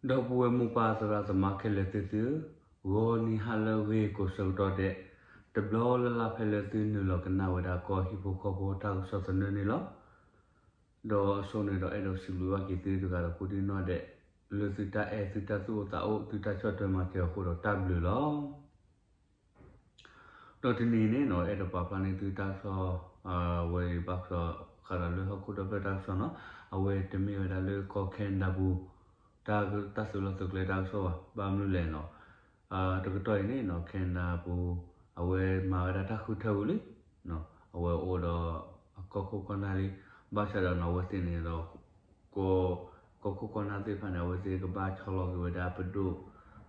ဒီပုၢ်ဝဲၢ်မိၢ်ပၢ်သရၣ်သမါခဲလၢာ်သ့ၣ်သုဧၢ, ဂီၤနံၤဟါလၢအဂ့ၤကိးဆၢကတီၢ်ဒဲး, တဘျီလၢ်လၢ်ဖဲလၢသုနုာ်လီၤကနၣ်ဝဲဒၣ်ကီၢ်ဟံၣ်ဖိဃီဖိတၢ်ကစီၣ်သနၢၣ်န့ၣ်လီၤ. ဒီးအဆိန့ၣ်ဒီးအဲၣ်ဒိးစံးဘျုးဘၣ်က့ၤသုတဂၤဒီးကိးဒံနီၢ်ဒဲး, လၢသုတၢ်အဲၣ်သုတၢ်သူၣ်အိၣ်သးအိၣ်သုတၢ်ဆီၣ်ထွဲမၤစၢၤအဃိဒီးတၢ်ဘျုးလီၤ. ဒီးတနံၤန့ၣ်နီၤ အဲၣ်ဒိးပာ်ဖျါန့ၢ်သုတၢ်ကစီၣ်, အဝဲဘၣ်ဃးဒီးလၢဟီၣ်ခိၣ်ဒီဖျၢၣ်တၢ်ကစီၣ်နီၤ, အဝဲတမ့ၢ်ဝဲဒၣ်လၢကီၢ် Canada ပူၤ တၢ်, တၢ်သုးလီၢ်သုးကျဲတၢ်ကစီၣ်ဘၣ်. ဘၣ်မနုၤလဲၣ်နီၤ, တကတီၢ်အံၤန့ၣ်နီၤ Canada ပူၤ အဝဲမၤဝဲဒၣ်တၢ်ဃုထၢဝံၤလံ, အဝဲအိၣ်ဒီးအကီၢ်ခိၣ်ကီၢ်နၢ်လံ, ဘၣ်ဆၣ်ဒီးနီၤ အဝဲသ့ၣ်န့ၣ်ဒီး ကီၢ်ခိၣ်ကီၢ်နၢ်သ့ၣ်တဖၣ်န့ၣ် အဝဲသ့ၣ်ကဘၣ်ဆီလီၤက့ၤဝဲဒၣ်ပဒိၣ်,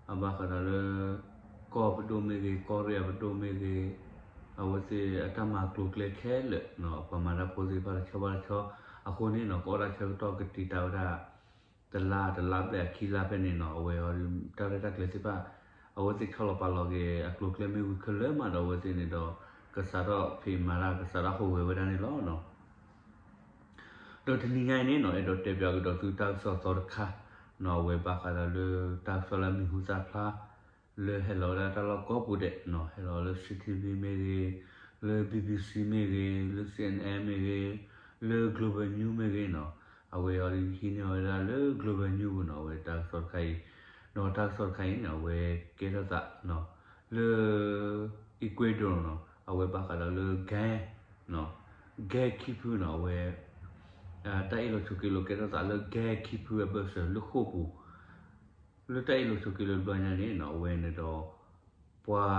အဘၣ်ဃးဒီးလၢ ကီၢ်ပဒိၣ်မ့ၢ်ဂ့ၤ, ကီၢ်ရ့ၣ်အပဒိၣ်မ့ၢ်ဂ့ၤ, အဝဲသ့ၣ်အတၢ်မၤကျိၤကျဲခဲလၢာ်နီၤ, ပှၤမၤတၢ်ဖိသ့ၣ်တဖၣ်တဆီဘၣ်တဆီ, အဃိန့ၣ်နီၤ ကအိၣ်ဒၣ်ဆၢကတီၢ်ကတံာ်တာ်ဝဲဒၣ် တလါ, တလါဘျဲၣ်အခံလါဖဲန့ၣ်နီၤ, အဝဲအီၤတၢ်ရဲၣ်တၢ်ကျဲၤသ့ၣ်တဖၣ် အဝဲသ့ၣ်ဆီလီၤပာ်လီၤက့ၤအကျိၤကျဲမ့ၢ်ဝံၤခဲလၢာ်မးဒီး အဝဲသ့ၣ်န့ၣ်ဒီး ကစးထီၣ်ဖံးမၤတၢ် ကစးထီၣ်ဟူးဂဲၤဝဲဒၣ်န့ၣ်လီၤ. ဒီးတနံၤညါအံၤန့ၣ်နီၤ အဲၣ်ဒိးတဲပၠးကဒီးသုတၢ်ကစီၣ်သီတခါနီၤ, အဝဲဘၣ်ဃးဒီးလၢတၢ်ကစီၣ်လၢအမံၤဟူသၣ်ဖျါ လၢဟဲလီၤဝဲဒၣ်တၢ်လီၢ်ကိးပူၤဒဲးနီၤ, ဟဲလီၤလၢ C T V မ့ၢ်ဂ့ၤ, လၢ B B C မ့ၢ်ဂ့ၤ, လၢ C N N မ့ၢ်ဂ့ၤ, လၢ Global News မ့ၢ်ဂ့ၤနီၤ, အဝဲအီၤဒ်ဟံးန့ၢ်ဝဲဒၣ်လၢ Global News ပူၤနီၤ, အဝဲတၢ်ကစီၣ်တခါအံၤ, ဒီးတၢ်ကစီၣ်တခါအံၤန့ၣ် အဝဲကဲထီၣ်သးနီၤ လၢ Ecuador နီၤ, အဝဲဘၣ်ဃးဒီးလၢ gang နီၤ, gang ခံဖုနီၤ, အဝဲ တၢ်အ့ၣ်လိာ်ဆိးက့လိာ်ကဲထီၣ်သးလၢ gang ခံဖုအဘၢၣ်စၢၤလၢဃိာ်ပူၤ, လၢတၢ်အ့ၣ်လိာ်ဆိးက့လိာ်တဘျီညါန့ၣ်နီၤ အဝဲန့ၣ်ဒီး ပှၤ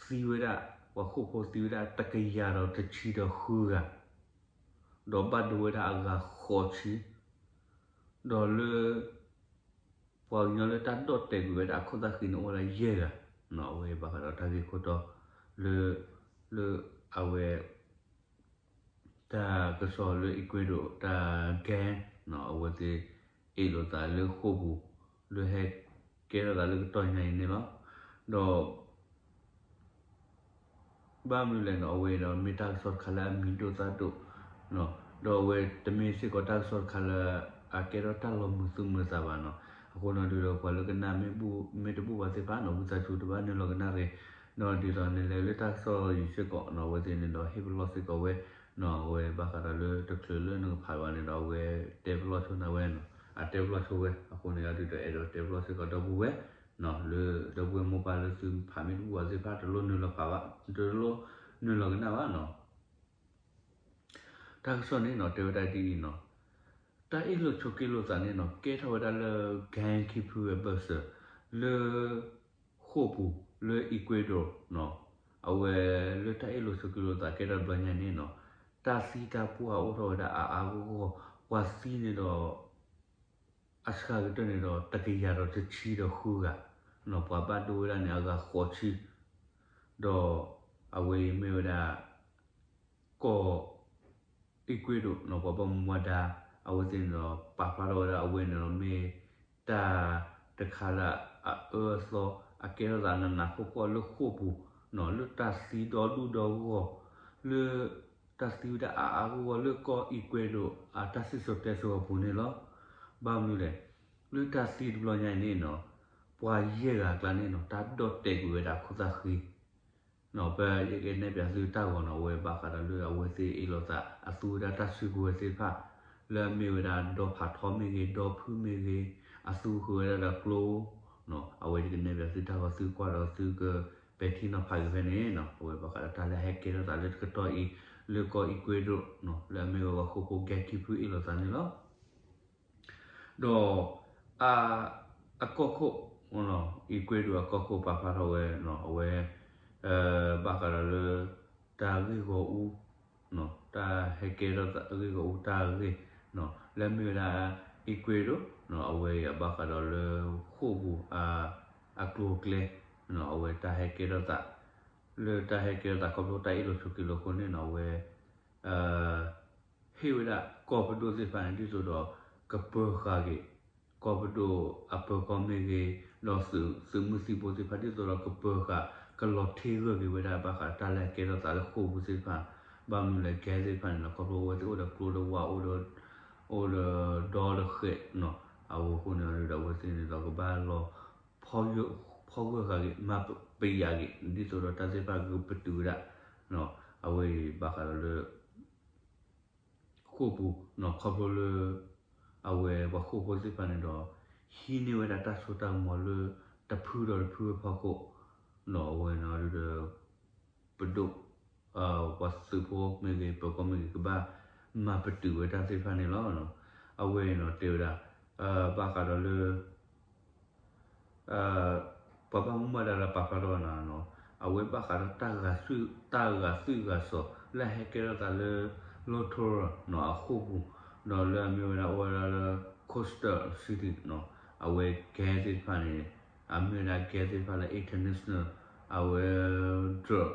သံဝဲဒၣ်, ပှၤဃိာ်ဖိသံဝဲဒၣ်တကယၤဒီးတဆံဒီးဃုဂၤ, ဒီးဘၣ်ဒိဝဲဒၣ်အဂၤဃိးဆံ, ဒီးလၢ ပှၤကညီလၢတၢ်ဒီၣ်တဲာ်ကွံာ်ဝဲဒၣ်အခိၣ်သၣ်ဃံန့ၣ်အိၣ်ဝဲဒၣ်ယဲၢ်ဂၤနီၤ, အဝဲဘၣ်ဃးဒီးတၢ်ဂ့ၢ်ခိၣ်တီလၢ လၢအဝဲ တၢ်ကစီၣ်လၢ Ecuador တၢ် gang နီၤ အဝဲသ့ၣ်အ့ၣ်လိာ်သးလၢဃိာ်ပူၤ လၢဟဲကဲထီၣ်သးလၢကတီၢ်ညါအံၤန့ၣ်လီၤ. ဒီး ဘၣ်မနုၤလဲၣ်နီၤ အဝဲဒီးမ့ၢ်တၢ်ကစီၣ်တခါလၢအမံၤဒိၣ်သၣ်ဒိၣ်, ဒီးအဝဲတမ့ၢ်စ့ၢ်ကီးတၢ်ကစီၣ်တခါလၢအကဲထီၣ်တၢ်လီၤမုာ်သူၣ်မုာ်သးဘၣ်နီၤ, အဃိနီၤဒုးဒီးပှၤလၢကနၣ်မ့ၢ်တဘူၣ်ဘၣ်သ့ၣ်တဖၣ်နီၤ ဝံသးစူၤတဘၣ်နုာ်လီၤကနၣ်ရ့ၣ်, ဒီးဒ်သိးနလဲၤလၢတၢ်ကစီၣ်ယံၤစ့ၢ်ကီးနီၤ အဝဲသ့ၣ်န့ၣ်ဒီးဟ့ၣ်ပလီၢ်စ့ၢ်ကီးဝဲနီၤ, အဝဲဘၣ်ဃးဒီးလၢတချုးလၢနကဖးဘၣ်န့ၣ်ဒီး အဝဲတဲပလီၢ်ဆိနၤဝဲနီၤ, အတဲပလီၢ်ဆိဝဲ, အဃိန့ၣ်ဒုးဒီးအဲၣ်ဒိးတဲပလီၢ်စ့ၢ်ကီးဒီပုၢ်ဝဲၢ် လၢဒီပုၢ်ဝဲၢ်မိၢ်ပၢ်လၢသုဖးမ့ၢ်တဘူၣ်ဘၣ်သ့ၣ်တဖၣ် တလိၣ်နုာ်လီၤဖးဘၣ်, တလိၣ်နုာ်လီၤကနၣ်ဘၣ်နီၤ. တၢ်ကစီၣ်န့ၣ်နီၤ တဲဝဲဒၣ်ဒ်အံၤနီၤ, တၢ်အ့ၣ်လိာ်ဆိးက့လိာ်သးန့ၣ်နီၤ ကဲထီၣ်ဝဲဒၣ်လၢ gang ခံဖုအဘၢၣ်စၢၤ လၢ ဃိာ်ပူၤ လၢ Ecuador နီၤ, အဝဲလၢတၢ်အ့ၣ်လိာ်ဆိးက့လိာ်သးကဲထီၣ်တဘျီညါန့ၣ်နီၤ, တၢ်သံတၢ်ပှၢ်အိၣ်ထီၣ်ဝဲဒၣ်အါအါဂီၢ်ဂီၢ်, ပှၤသံန့ၣ်ဒီး အစှၤကတၢၢ်န့ၣ်ဒီး တကယၤဒီးတဆံဒီးဃုဂၤ, ပှၤဘၣ်ဒိဝဲဒၣ်န့ၣ် အဂၤဃိးဆံ, ဒီးအဝဲအံၤမ့ၢ်ဝဲဒၣ် ကီၢ် Ecuador နီၤ ပှၤဘၣ်မူဘၣ်ဒါ အဝဲသ့ၣ်န့ၣ်ဒီး ပာ်ဖျါထီၣ်ဝဲဒၣ်အဝဲန့ၣ်ဒီး မ့ၢ်တၢ်တခါလၢအအၢအသီ အကဲထီၣ်သးနးနးဖှီၣ်ဖှီၣ်လၢဃိာ်ပူၤနီၤ, လၢတၢ်သံဒီဒူၣ်ဒီဂီၢ်, လၢတၢ်သံဝဲဒၣ်အါအါဂီၢ်ဂီၢ်လၢကီၢ် Ecuador အတၢ်စံၣ်စိၤတဲစိၤအပူၤန့ၣ်လီၤ. ဘၣ်မနုၤလဲၣ်, လၢတၢ်သံတဘျီညါအံၤန့ၣ်နီၤ, ပှၤယဲၢ်ဂၤအကျါန့ၣ်နီၤ တၢ်ဒီၣ်တဲာ်ကွံာ်ဝဲဒၣ်အခိၣ်သၣ်ဃံ နီၤ, ပယကနဲၣ်ပၠးသုတၢ်ဂီၤနီၤ, အဝဲဘၣ်ဃးဒီးလၢအဝဲသ့ၣ်အ့ၣ်လိာ်သး အသူဝဲဒၣ်တၢ်စုကဝဲၤသ့ၣ်တဖၣ် လၢအမ့ၢ်ဝဲဒၣ်ဒီဖးထီမ့ၢ်ဂ့ၤ, ဒီဖုမ့ၢ်ဂ့ၤ, အသူဃုာ်ဝဲဒၣ်ဒီးကျိနီၤ, အဝဲယကနဲၣ်ပၠးသုတၢ်ဂီၤ သုကွၢ်ဒီးသုကပဲာ်ထံနီၤဖးက့ၤဖဲန့ၣ်နီၤ, အဝဲဘၣ်ဃးဒီးတၢ်လၢအဟဲကဲထီၣ်သးလၢတကတီၢ်အံၤ လၢကီၢ် Ecuador နီၤ, လၢအမ့ၢ်ဝဲပှၤဃိာ်ဖိ gang ခံဖုအ့ၣ်လိာ်သးန့ၣ်လီၤ. ဒီး အကီၢ်ခိၣ် Ecuador အကီၢ်ခိၣ်ပာ်ဖျါထီၣ်ဝဲနီၤ, အဝဲ ဘၣ်ဃးဒီးလၢ တၢ်ဂ့ၢ်ဂီၢ်အူ တၢ်ဟဲကဲထီၣ်သးဂ့ၢ်ဂီၢ်အူတၢ်ဂ့ၢ်နီၤ, လၢအမ့ၢ်ဝဲဒၣ် Ecuador နီၤ, အဝဲအံၤအဘၣ်ဃးဒီးလၢ ဃိာ်ပူၤ အကျိၤအကျဲနီၤ, အဝဲတၢ်ဟဲကဲထီၣ်သး လၢတၢ်ဟဲကဲထီၣ်သးခီဖျိတၢ်အ့ၣ်လိာ်ဆိးက့လိာ်အဃိန့ၣ်နီၤ, အဝဲ ဟ့ၣ်ဝဲဒၣ်ကီၢ်ပဒိၣ်သ့ၣ်တဖၣ်န့ၣ် ဒ်သိးဒီး ကပၢၤဃာ်က့ၤ ကီၢ်ပဒိၣ်အပၢၤကီၢ်မ့ၢ်ဂ့ၤ, ဒီးသုးမုၢ်သံၣ်ဘိသ့ၣ်တဖၣ် ဒ်သိးဒီးကပၢၤဃာ် ကလီၤထံဂၢၢ်က့ၤဝဲဒၣ် ဘၣ်ဃးတၢ်လၢအကဲထီၣ်သးလၢဃိာ်ပူၤသ့ၣ်တဖၣ်, ဘၣ်မနုၤလဲၣ် gang သ့ၣ်တဖၣ်န့ၣ်နီၤ, ခီဖျိအဝဲသ့ၣ်အိၣ်ဒီးကျိဒီးဝး အိၣ်ဒီးဒီဒီဃဲးနီၤ, အဝဲအဃိန့ၣ်ဒီး လီၤဖီဂၢၢ်ဃာ်ဂ့ၤ မၤပယၣ်ဂ့ၤ ဒ်သိးဒီးတၢ်သ့ၣ်တဖၣ်ကပတုာ်ဝဲဒၣ် အဝဲအံၤဘၣ်ဃးဒီးလၢ ဃိာ်ပူၤ ခီဖျိလၢ အဝဲပှၤဃိာ်ဖိသ့ၣ်တဖၣ်န့ၣ်ဒီး ဟံးန့ၢ်ဝဲဒၣ်တၢ်စိတၢ်ကမီၤလၢ တဖုဒီးတဖုအဖီခိၣ် အဝဲန့ၣ်ဒီး ပဒိၣ် ပှၤသုးဖိမ့ၢ်ဂ့ၤ ပၢၤကီၢ်မ့ၢ်ဂ့ၤ ကဘၣ်မၤပတုာ်ဝဲတၢ်သ့ၣ်တဖၣ်န့ၣ်လီၤ. အဝဲအံၤန့ၣ်တဲဝဲဒၣ် ဘၣ်ဃးဒီးလၢ ပှၤဘၣ်မူဘၣ်ဒါလၢပာ်ဖျါထီၣ်ဝဲန့ၣ် အဝဲဘၣ်ဃးဒီး တၢ်ဂာ်သွံၣ်ဂာ်စီၤ လၢအဟဲကဲထီၣ်သးလၢ Rotorua အဃိာ်ပူၤ ဒီးလၢအမ့ၢ်ဝဲဒၣ်အိၣ်ဝဲဒၣ်လၢ Coastal City အဝဲကဲသ့ၣ်တဖၣ်န့ၣ် အမ့ၢ်ဝဲဒၣ်ကဲသ့ၣ်တဖၣ်လၢ international အဝဲ drug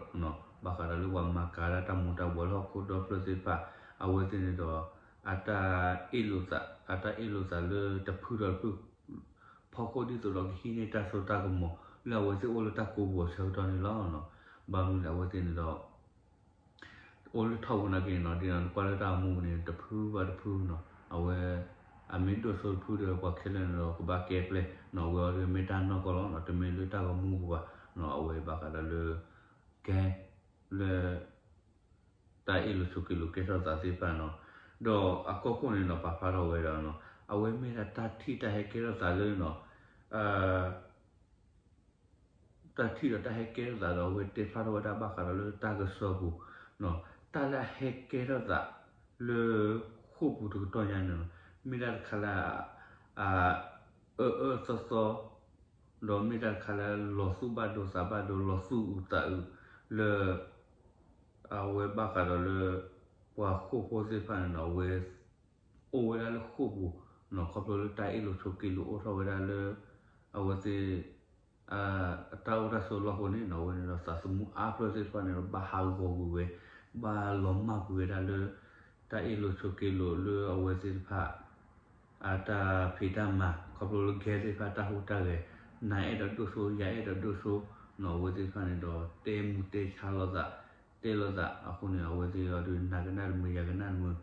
ဘၣ်ဃးဒီးလၢပှၤမၤကၤဒၣ်တၢ်မူၤတၢ်ဘှီးလၢဟီၣ်ခိၣ်ဒီဖျၢၣ်သ့ၣ်တဖၣ် အဝဲသ့ၣ်န့ၣ်ဒီး အတၢ်အ့ၣ်လိာ်သး အတၢ်အ့ၣ်လိာ်သးလၢတဖုဒီးတဖု ဖီခိၣ်ဒ်သိးဒီးကဟံးန့ၢ်တၢ်စိတၢ်ကမီၤ လၢအဝဲသ့ၣ်အိၣ်လၢတၢ်ကိးပူၤအဆၢကတီၢ်န့ၣ်လီၤ. ဘၣ်မနုၤလဲၣ် အဝဲသ့ၣ်န့ၣ်ဒီး အိၣ်လၢထီၣ်ပူၤနာ်က့န့ၣ်ဒီး ဒ်နကွၢ်လၢတၢ်ဂီၤမူပူၤန့ၣ် တဖုဘၣ်တဖုန့ၣ် အဝဲ အမ့ၢ်ဒိၣ်စိတဖုဒီးပှၤခဲလၢာ်န့ၣ်ဒီး ကဘၣ်ကဲပျဲၢ်န့ၣ် အဝဲအီၤဒီးမ့ၢ်တၢ်နီၢ်ကီၢ်လီၤ တမ့ၢ်လၢတၢ်ဂီၤမူပူၤဘၣ်န့ၣ် အဝဲဘၣ်ဃးဒီးလၢ ကဲ လၢ တၢ်အ့ၣ်လိာ်ဆိးက့လိာ်ကဲထီၣ်သးသ့ၣ်တဖၣ်န့ၣ် ဒီးအကီၢ်ခိၣ်န့ၣ်ဒီးပာ်ဖျါထီၣ်ဝဲဒၣ်န့ၣ် အဝဲမ့ၢ်ဒၣ်တၢ်ထံၣ်တၢ်ဟဲကဲထီၣ်သးလၢန့ၣ် တၢ်ထံၣ်ဒီးတၢ်ဟဲကဲထီၣ်သးဒီး အဝဲတဲဖျါထီၣ်ဝဲဒၣ်ဘၣ်ဃးဒီးလၢတၢ်ကစီၣ်ပူၤ တၢ်လၢအဟဲကဲထီၣ်သး လၢ ဃိာ်ပူၤတကတီၢ်ညါန့ၣ် မ့ၢ်ဒၣ်တခါလၢ အအၢအၢသီသီ ဒီးမ့ၢ်တၢ်တခါလၢလီၤသူၣ်ဘၣ်ဒိသးဘၣ်ဒိ လီၤသူၣ်အုးသးအုး လၢ အဝဲဘၣ်ဃးဒီးလၢ ပှၤဃိာ်ဖိသ့ၣ်တဖၣ်န့ၣ်ဒီး အဝဲ အိၣ်ဝဲဒၣ်လၢဃိာ်ပူၤန့ၣ် ခီဖျိလၢတၢ်အ့ၣ်လိာ်ဆိးက့လိာ်အိၣ်ထီၣ်ဝဲဒၣ်လၢ အဝဲသ့ၣ် အတၢ်အိၣ်တၢ်ဆိးအလီၢ်အဃိန့ၣ် အဝဲန့ၣ်ဒီးသးသမူအါဖျၢၣ်သ့ၣ်တဖၣ်န့ၣ်ဒီး ဘၣ်ဟးဂီၤကွံာ်ဝဲ ဘၣ်လီၤမၢ်ကွံာ်ဝဲဒၣ်လၢ တၢ်အ့ၣ်လိာ်ဆိးက့လိာ်လၢအဝဲသ့ၣ်တဖၣ် အတၢ်ဖံးတၢ်မၤ ခီဖျိလၢကဲသ့ၣ်တဖၣ်တၢ်ဟူးတၢ်ဂဲၤ နၤအဲၣ်ဒိးဒိၣ်စိ ယၤအဲၣ်ဒိးဒိၣ်စိန့ၣ် အဝဲသ့ၣ်တဖၣ်န့ၣ်ဒီး တဲမူတဲဆါလိာ်သး တဲလိာ်သးအဃိန့ၣ် အဝဲသ့ၣ်အီၤဒီး နၤကနၣ်တမုာ် ယၤကနၣ်တမုာ်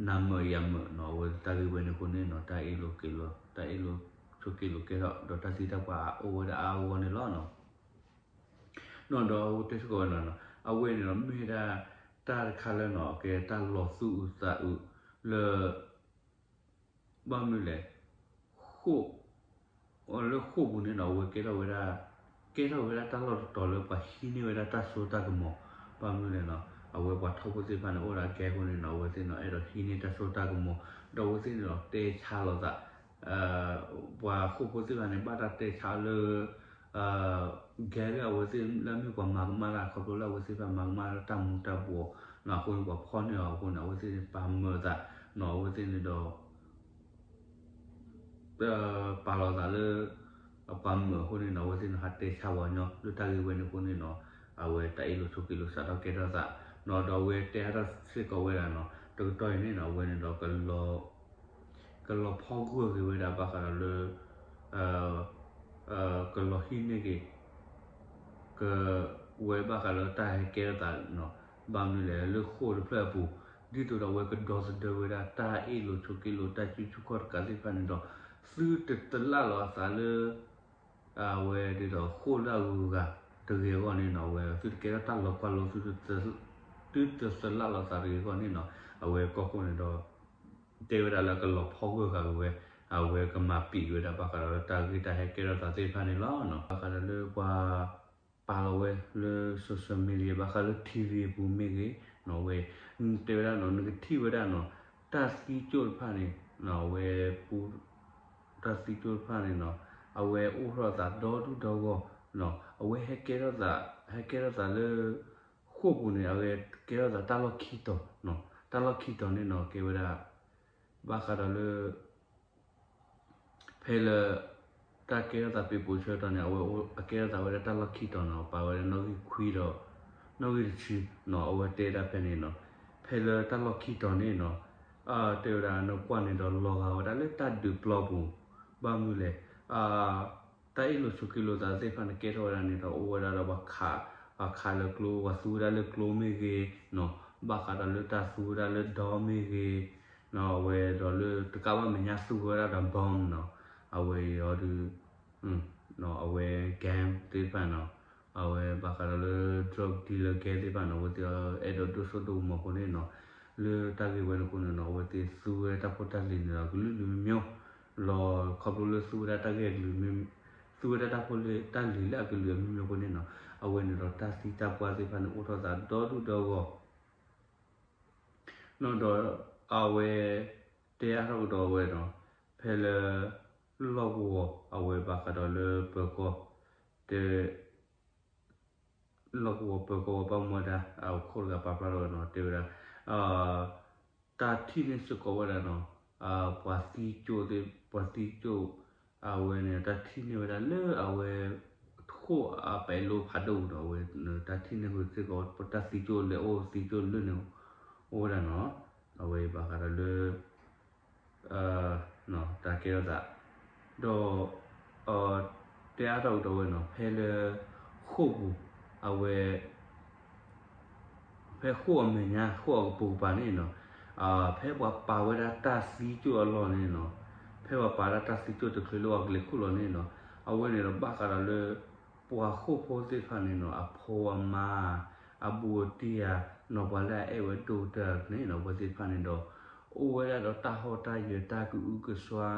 နၤမုာ်ယၤမုာ်န့ၣ် အဝဲတၢ်ဂ့ၢ်ဝဲန့ၣ်အဃိန့ၣ် တၢ်အ့ၣ်လိာ်က့လိာ် တၢ်အ့ၣ်လိာ်ဆိးက့လိာ်ကဲထီၣ် ဒီးတၢ်သံတၢ်ပှၢ်အိၣ်ဝဲဒၣ်အါအါဂီၢ်ဂီၢ်န့ၣ်လီၤ. ဒီးအဝဲတဲစ့ၢ်ကီးဝဲန့ၣ် အဝဲန့ၣ်ဒီးမ့ၢ်ဒၣ် တၢ်တခါလၢန့ၣ် ကဲတၢ်လီၤသူၣ်အုးသးအုးလၢ ဘၣ်မနုၤလဲၣ် ဃိာ် လၢဃိာ်ပူၤန့ၣ်ဒီး အဝဲကဲထီၣ်ဝဲဒၣ် ကဲထီၣ်ဝဲဒၣ်တၢ်လီၢ်တတီၤလၢပှၤဟံးန့ၢ်ဝဲဒၣ်တၢ်စိတၢ်ကမီၤ ဘၣ်မနုၤလဲၣ်န့ၣ် အဝဲပှၤထီၣ်ဖိသ့ၣ်တဖၣ်န့ၣ် အိၣ်ဒီးအကဲအဃိန့ၣ်ဒီး အဝဲသ့ၣ်န့ၣ် အဲၣ်ဒိးဟံးန့ၢ်တၢ်စိတၢ်ကမီၤ ဒီးအဝဲသ့ၣ်န့ၣ်ဒီးတဲဆါလိာ်သး ပှၤဃိာ်ဖိသ့ၣ်တဖၣ်န့ၣ် ဘၣ်တၢ်တဲဆါလၢ ကဲလၢအဝဲသ့ၣ်လၢအမ့ၢ်ပှၤမၤကမၣ်တၢ် ခီဖျိလၢအဝဲသ့ၣ်တဖၣ်မၤကမၣ်တၢ်မူၤတၢ်ဘှီးန့ၣ် အဃိန့ၣ် ပှၤဖီၣ်န့ၢ်အီၤအဃိန့ၣ် အဝဲသ့ၣ်န့ၣ်ပာ်မုာ်အသးန့ၣ် အဝဲသ့ၣ်န့ၣ်ဒီး ပာ်လီၤသးလၢ အပှၤမုာ်အဃိန့ၣ်ဒီး အဝဲသ့ၣ်န့ၣ် ဟးတဲဆါပှၤကညီ လၢတၢ်ဂ့ၢ်ဝဲန့ၣ်အဃိန့ၣ်ဒီး အဝဲတၢ်အ့ၣ်လိာ်ဆိးက့လိာ်စးထီၣ်ကဲထီၣ်သးန့ၣ်ဒီး အဝဲတဲအါထီၣ်စ့ၢ်ကီးဝဲဒၣ်န့ၣ် တကတီၢ်အံၤန့ၣ်ဒီး အဝဲန့ၣ်ဒီး ကလီၤဖီၣ်ဂၢၢ်က့ၤဝဲဒၣ်ဘၣ်ဃးဒီးလၢ ကလီၤဟံးန့ၢ်က့ၤ ကဝဲဘၣ်ဃးလၢတၢ်ဟဲကဲထီၣ်သးန့ၣ် ဘၣ်မနုၤလဲၣ် လၢဃိာ်တဖျၢၣ်အပူၤ ဒ်သိးဒီးအဝဲကဒီသဒၢဝဲဒၣ် တၢ်အ့ၣ်လိာ်ဆိးက့လိာ် တၢ်စုဆူၣ်ခီၣ်တကးသ့ၣ်တဖၣ်န့ၣ်ဒီး သုတသလၣ်လီၤအသးလၢ အဝဲဒ်သိးဃိာ်လၢအဂုၤအဂၤတဂ့ၤအဂီၢ်န့ၣ်နီၤ အဝဲသုတကဲထီၣ်တၢ်လီၤကွၢ်လိ သုတသလၣ်လီၤသးတဂ့ၤအဂီၢ်န့ၣ်နီၤ အဝဲကီၢ်ခိၣ်န့ၣ်ဒီး တဲဝဲဒၣ်လၢကလီၤဖီၣ်ဂၢၢ်ဃာ်က့ၤဝဲ အဝဲကမၤပံာ်ဝဲဒၣ်ဘၣ်ဃးဒီးလၢတၢ်ဂ့ၢ်တၢ်ဟဲကဲထီၣ်သးသ့ၣ်တဖၣ်န့ၣ်လီၤ. ဘၣ်ဃးဒီးလၢပှၤ ပာ်လီၤဝဲလၢ social media ဘၣ်ဃးလၢ ထံၣ်ဝံၤ အပူၤမ့ၢ်ဂ့ၤနီၤ အဝဲ တဲဝဲဒၣ်နီၤ နကထံၣ်ဝဲဒၣ်နီၤ တၢ်သံကၠိၣ်တဖၣ်န့ၣ် အဝဲ တၢ်သံကၠိၣ်တဖၣ်န့ၣ်နီၤ အဝဲအိၣ်ထီၣ်သးဒီဒူၣ်ဒီဂီၢ်နီၤ အဝဲဟဲကဲထီၣ်သး ဟဲကဲထီၣ်သးလၢ ဃိာ်ပူၤန့ၣ် အဝဲကဲထီၣ်သးတၢ်လီၢ်ခံတီၤနီၤ တၢ်လီၢ်ခံတီၤန့ၣ်နီၤ ကဲဝဲဒၣ် ဘၣ်ဃးဒီးလၢ ဖဲလၢ တၢ်ကဲထီၣ်သးပ့ၤပိာ်ဆၢကတီၢ်န့ၣ် အဝဲအကဲထီၣ်သးဝဲဒၣ်တၢ်လီၢ်ခံတီၤနီၤ ပာ်ဝဲဒၣ်နီၣ်ဂံၢ်ခွံဒီး နီၣ်ဂံၢ်တဆံနီၤ အဝဲတဲဒၣ်ဖဲန့ၣ်နီၤ ဖဲလၢတၢ်လီၢ်ခံတီၤန့ၣ်နီၤ တဲဝဲဒၣ်နကွၢ်န့ၣ်ဒီးလီၤဂာ်ဝဲဒၣ်လၢတၢ်ဒုးပျီပူၤ ဘၣ်မနုၤလဲၣ် တၢ်အ့ၣ်လိာ်ဆိးက့လိာ်သးသ့ၣ်တဖၣ်န့ၣ် ကဲထီၣ်ဝဲဒၣ်န့ၣ်ဒီး အိၣ်ဝဲဒၣ်ဒီး ပှၤခးလၢကျိ ပှၤသူဝဲဒၣ်လၢကျိမ့ၢ်ဂ့ၤနီၤ ဘၣ်ဃးဒီးလၢတၢ်သူဝဲဒၣ်လၢဒီမ့ၢ်ဂ့ၤနီၤ အဝဲဒီးလၢတကးဘၣ်မဲာ်ညါသူဝဲဒၣ်ဒီး bomb နီၤ အဝဲအံၤဒီး အဝဲ gang သ့ၣ်တဖၣ်နီၤ, အဝဲဘၣ်ဃးဒီးလၢ drug dealer gang သ့ၣ်တဖၣ်နီၤ, အဝဲသ့ၣ်အဲၣ်ဒိးဒိၣ်စိဒိၣ်ကမီၤအဃိန့ၣ်နီၤ, လၢတၢ်ဂ့ၢ်ဝဲန့ၣ်အဃိန့ၣ်နီၤ, အဝဲသ့ၣ်သူဝဲတၢ်ဖိတၢ်လံၤန့ၣ်ဒီး ကလုာ်ကလုာ်မံၤမံၤ, လီၤခီဖျိလၢသူဝဲဒၣ်တၢ်ဂ့ၢ်အကလုာ်မံၤ, သူဝဲဒၣ်တၢ်ဖိတၢ်လံၤလၢအကလုာ်အမံၤမံၤအဃိန့ၣ်နီၤ, အဝဲန့ၣ်ဒီးတၢ်သံတၢ်ပှၢ်သ့ၣ်တဖၣ်န့ၣ် အိၣ်ထီၣ်သးဒီဒူၣ်ဒီဂီၢ် နီၤ, ဒီးအဝဲ တဲအါထီၣ်ကဒီးဝဲနီၤ, ဖဲလၢ လီၢ်ကဝီၤ အဝဲဘၣ်ဃးဒီးလၢပၢၤကီၢ် တဲ လီၢ်ကဝီၤပၢၤကီၢ်ဝဲဘၣ်မူဘၣ်ဒါ အခိၣ်တဂၤပာ်ဖျါထီၣ်ဝဲနီၤ, တဲဝဲဒၣ် တၢ်ထံၣ်န့ၢ်စ့ၢ်ကီးဝဲဒၣ်နီၤ, ပှၤသံကၠိၣ်သ့ၣ် ပှၤသံကၠိၣ် အဝဲန့ၣ် တၢ်ထံၣ်န့ၢ်ဝဲဒၣ်လၢအဝဲ ခိၣ်အပဲာ်လိဖးဒိၣ်ပူၤဒီး အဝဲ တၢ်ထံၣ်န့ၢ်ဃုာ်စ့ၢ်ကီး ပတၢ်သံကၠိၣ်လဲၤအိၣ်သံကၠိၣ်လၢန့ၣ် အိၣ်ဝဲဒၣ်နီၤ, အဝဲဘၣ်ဃးဒီးလၢ တၢ်ကဲထီၣ်သး ဒီး တဲအါထီၣ်ကဒီးဝဲနီၤ, ဖဲလၢ ဃိာ်ပူၤ အဝဲ ဖဲဃိာ်အမဲာ်ညါ ဃိာ်အကပိာ်ကပၤန့ၣ်နီၤ, ဖဲပှၤပာ်ဝဲဒၣ်တၢ်သံကၠိၣ်အလီၢ်န့ၣ်နီၤ, ဖဲပှၤပာ်ဒၣ်တၢ်သံကၠိၣ်တချုးလၢပှၤကလဲၤခူၣ်လီၤန့ၣ်နီၤ, အဝဲန့ၣ်ဒီးဘၣ်ဃးဒီးလၢ ပှၤဃိာ်ဖိသ့ၣ်တဖၣ်န့ၣ်နီၤ အဖိအမါ အဘူးအတံၢ်ဧါ နီၤ ပှၤလၢအအဲၣ်ဝဲဒိၣ်ကတၢၢ်န့ၣ်နီၤ အဝဲသ့ၣ်တဖၣ်န့ၣ်ဒီး အိၣ်ဝဲဒၣ်ဒီးတၢ်ဟီၣ်တၢ်ယၢၤ တၢ်ကအုကစွါ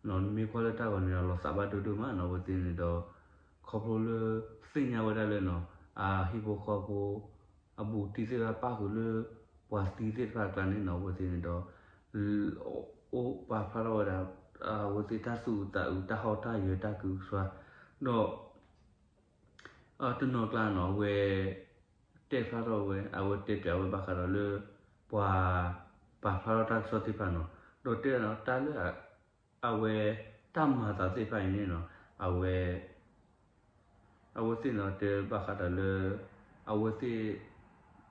နီၤ မ့ၢ်ကွၢ်လၢတၢ်ဂီၤန့ၣ်ဒီး လီၤသးဘၣ်ဒိဒိၣ်မးနီၤ အဝဲသ့ၣ်န့ၣ်ဒီး ခီဖျိလၢ သ့ၣ်ညါဝဲဒၣ်လၢနီၤ အဟံၣ်ဖိဃီဖိ အဘူးတံၢ်သ့ၣ်တဖၣ်ပၣ်ဃုာ်လၢ ပှၤသံသ့ၣ်တဖၣ်အကျါန့ၣ်နီၤ အဝဲသ့ၣ်န့ၣ်ဒီး အိၣ်ပာ်ဖျါထီၣ်ဝဲဒၣ် အဝဲသ့ၣ်တၢ်သူၣ်အုးသးအုး တၢ်ဟီၣ်တၢ်ယၢၤ တၢ်ကအုကစွါ ဒီး တနီၤကျါနီၤ အဝဲ တဲဖျါထီၣ်ဝဲ အဝဲတဲပၠးဝဲဘၣ်ဃးဒီးလၢ ပှၤ ပာ်ဖျါထီၣ်တၢ်ကစီၣ်သ့ၣ်တဖၣ်နီၤ ဒီးတဲဒၣ်နီၤ တၢ်လၢ အဝဲ တၢ်မၤသးသ့ၣ်တဖၣ်အံၤန့ၣ်နီၤ အဝဲ အဝဲသ့ၣ်နီၤ တဲဘၣ်ဃးဒီးလၢ အဝဲသ့ၣ်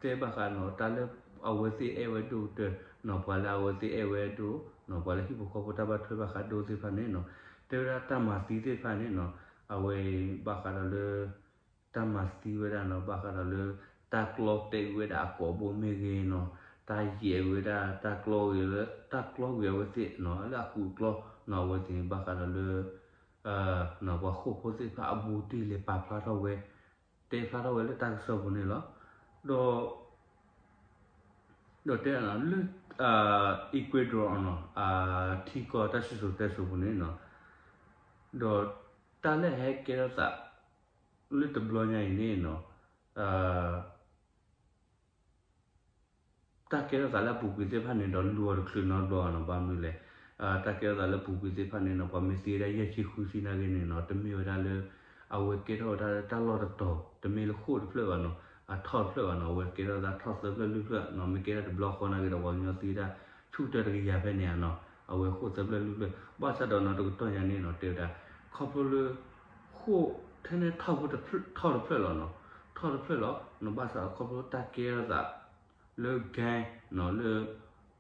တဲဘၣ်ဃးနီၤ တၢ်လၢ အဝဲသ့ၣ်အဲၣ်ဝဲဒိၣ်ကတၢၢ်နီၤ ပှၤလၢအဝဲသ့ၣ်အဲၣ်ဝဲဒိၣ်နီၤ ပှၤလၢဟံၣ်ဖိဃီဖိတၢ်ဘၣ်ထွဲဘၣ်ဃးဒိၣ်သ့ၣ်တဖၣ်န့ၣ်နီၤ တဲဝဲဒၣ်တၢ်မၤသံသ့ၣ်တဖၣ်န့ၣ်နီၤ အဝဲအံၤဘၣ်ဃးဒီးလၢ တၢ်မၤသံဝဲဒၣ်နီၤ ဘၣ်ဃးဒီးလၢ တၢ်ကျီတဲာ်ဝဲဒၣ်အကိာ်ဘိမ့ၢ်ဂ့ၤနီၤ တၢ်ယဲၢ်ဝဲဒၣ် တၢ်ကျီဂ့ၤလၢ တၢ်ကျီဂ့ၤအဝဲသ့ၣ်နီၤ လၢအကူအကျီနီၤ အဝဲသ့ၣ်န့ၣ် ဘၣ်ဃးဒီးလၢ ပှၤဃိာ်ဖိသ့ၣ်တဖၣ်အဘူးတံၢ်လဲၤပာ်ဖျါထီၣ်ဝဲ တဲဖျါထီၣ်ဝဲလၢတၢ်ကစီၣ်ပူၤန့ၣ်လီၤ. ဒီး ဒီးတဲလၢ Ecuador နီၤ ထံကီၢ်တၢ်စံၣ်စိၤတဲစိၤပူၤန့ၣ်နီၤ ဒီးတၢ်လၢအဟဲကဲထီၣ်သး လၢတဘျီညါအံၤန့ၣ်နီၤ တၢ်ကဲထီၣ်သးလၢအပူၤကွံာ်သ့ၣ်တဖၣ်န့ၣ်ဒီး လူၤအီၤတချုးနီတဘျီဘၣ်နီၤ ဘၣ်မနုၤလဲၣ်. တၢ်ကဲထီၣ်သးလၢအပူၤကွံာ်သ့ၣ်တဖၣ်န့ၣ်နီၤ ပှၤမ့ၢ်သံဝဲဒၣ်ယဲၢ်ဆံဃုဆံနာ်က့န့ၣ်နီၤ တမ့ၢ်ဝဲဒၣ်လၢ အဝဲကဲထီၣ်ဝဲဒၣ်လၢတၢ်လီၢ်တတီၤ တမ့ၢ်လၢဃိာ်တဖျၢၣ်ဘၣ်နီၤ အထီၣ်တဖျၢၣ်ဘၣ်နီၤ အဝဲကဲထီၣ်သးထီၣ်သၢဖျၢၣ်လွံၢ်ဖျၢၣ်နီၤ မ့ၢ်ကဲထီၣ်တဘျီဃီနာ်က့ဒီး ပှၤကညီသံဝဲဒၣ်ဆူၣ်တၢတကယၤဖဲန့ၣ်ဧါနီၤ အဝဲဃိာ်သၢဖျၢၣ်လွံၢ်ဖျၢၣ် ဘၣ်ဆၣ်ဒီးနီၤ တကတီၢ်ညါန့ၣ်နီၤ တဲဝဲဒၣ် ခီဖျိလၢ ဃိာ်ထဲန့ၣ်ထီၣ်တဖျၢၣ်လီၤနီၤ ထီၣ်တဖျၢၣ်လီၤ ဘၣ်ဆၣ်ခီဖျိတၢ်ကဲထီၣ်သး လၢ gang နီၤ လၢ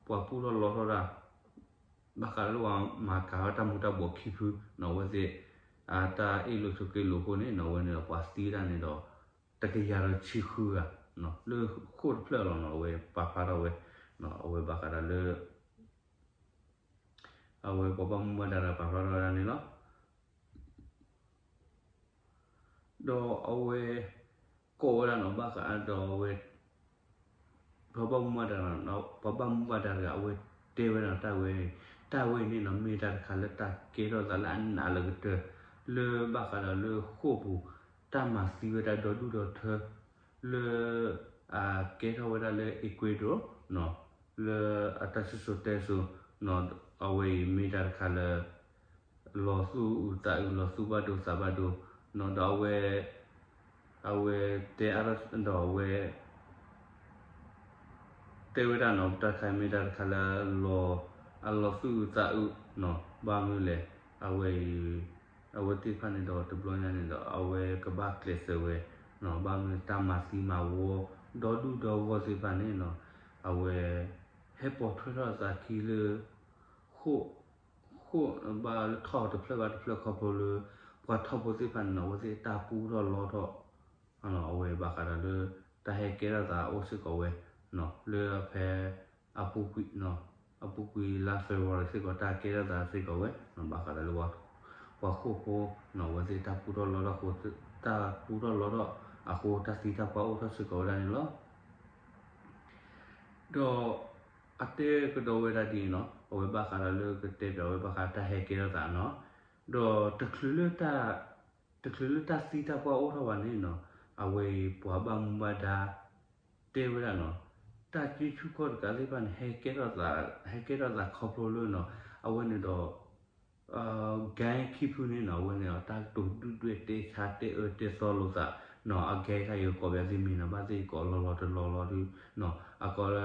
ပှၤပူထီၣ်လီထီၣ်တၢ် ဘၣ်ဃးလၢပှၤမၤကၤဝဲတၢ်မူၤတၢ်ဘှီးခံဖုနီၤ အဝဲသ့ၣ် အတၢ်အ့ၣ်လိာ်ဆိးက့လိာ်အဃိန့ၣ်နီၤ အဝဲန့ၣ်ဒီးပှၤသံတၢ်န့ၣ်ဒီး တကယၤဒီးဆံဃုဂၤ လၢဃိာ်တဖျၢၣ်လီၤနီၤ အဝဲပာ်ဖျါထီၣ်ဝဲ အဝဲဘၣ်ဃးဒီးလၢ အဝဲပှၤဘၣ်မူဘၣ်ဒါတဂၤပာ်ဖျါထီၣ်ဝဲဒၣ်န့ၣ်လီၤ. ဒီးအဝဲ ကိးဝဲဒၣ်နီၤ ဘၣ်ဃးဒီးအဝဲ ပှၤဘၣ်မူဘၣ်ဒါ ပှၤဘၣ်မူဘၣ်ဒါတဂၤ အဝဲတဲဝဲဒၣ်တၢ်ဝဲ တၢ်ဝဲအံၤန့ၣ်နီၤ မ့ၢ်တၢ်တခါလၢတၢ်ကဲထီၣ်သးလၢအနးလၢကတၢၢ် လၢဘၣ်ဃးဒီးလၢဃိာ်ပူၤ တၢ်မၤသံဝဲဒၣ်ဒီဒူၣ်ဒီထၢ လၢ အကဲထီၣ်ဝဲဒၣ်လၢ Ecuador နီၤ လၢအတၢ်စံၣ်စိၤတဲစိၤနီၤ အဝဲအံၤမ့ၢ်တၢ်တခါလၢ လီၤသူၣ်အုးသးအုး လီၤသူၣ်ဘၣ်ဒိသးဘၣ်ဒိနီၤ ဒီးအဝဲ အဝဲတဲအါထီၣ်ဒီးအဝဲ တဲဝဲဒၣ်နီၤ တၢ်တခါအံၤမ့ၢ်တၢ်တခါလၢ အလီၤသူၣ်အုးသးအုးနီၤ ဘၣ်မနုၤလဲၣ် အဝဲအံၤ အဝဲသ့ၣ်တဖၣ်န့ၣ်ဒီးတဘျီညါန့ၣ်ဒီး အဝဲကဘၣ်ကျဲးစၢးဝဲနီၤ ဘၣ်မနုၤတၢ်မၤသံမၤဝီ ဒီဒူၣ်ဒီဂီၢ်သ့ၣ်တဖၣ်န့ၣ်နီၤ အဝဲ ဟဲပိာ်ထွဲထီၣ်အသးခံလၢ ဃိာ် ဃိာ်ဘၣ်လၢထီၣ်တဖျၢၣ်ဘၣ်တဖျၢၣ်ခီဖျိလၢ ပှၤထီၣ်ဖိသ့ၣ်တဖၣ်န့ၣ်နီၤ အဝဲသ့ၣ်တၢ်ပူထီၣ်လီထီၣ် အဝဲဘၣ်ဃးဒီးလၢ တၢ်ဟဲကဲထီၣ်သးအိၣ်စ့ၢ်ကီးဝဲ လၢဖဲ အပူၤကွံာ် အပူၤကွံာ်လါ February စ့ၢ်ကီး တၢ်ကဲထီၣ်သးစ့ၢ်ကီးဝဲ ဘၣ်ဃးဒီးလၢပှၤ ပှၤဃိာ်ဖိနီၤ အဝဲသ့ၣ်တၢ်ပူထီၣ်လီထီၣ်အဃိ, တၢ်ပူထီၣ်လီထီၣ်အဃိ တၢ်သံတၢ်ပှၢ်အိၣ်ထီၣ်စ့ၢ်ကီးဝဲဒၣ်န့ၣ်လီၤ. ဒီးအတဲကဒီးဝဲဒၣ်ဒ်အံၤနီၤ, အဝဲဘၣ်ဃးဒီးလၢကတဲပၠးဝဲဘၣ်ဃးတၢ်ဟဲကဲထီၣ်သးနီၤ, ဒီးတချုးလၢတၢ် တချုးလၢတၢ်သံတၢ်ပှၢ်အိၣ်ထီၣ်ဘၣ်န့ၣ်နီၤ, အဝဲအံၤပှၤဘၣ်မူဘၣ်ဒါ တဲဝဲဒၣ်နီၤ, တၢ်ကံၣ်ဆူၣ်ခီၣ်တကးသ့ၣ်တဖၣ်န့ၣ် ဟဲကဲထီၣ်သး, ဟဲကဲထီၣ်သးခီဖျိလၢနီၤ, အဝဲန့ၣ်ဒီး ဂဲၤခံဖုန့ၣ်နီၤ အဝဲန့ၣ်ဒီး တၢ်ကတိၤဒုၣ်ဒွဲၣ်တဲဆါတဲအၢတဲသီလိာ်သးနီၤ, အဂဲၤတခါ ယကကိးပၠးသုမ့ၢ်နီၤ, ဘၣ်သ့ၣ်ယကိးလီၤလီၤတလီၤလီၤဒုနီၤ, အကိးလၢ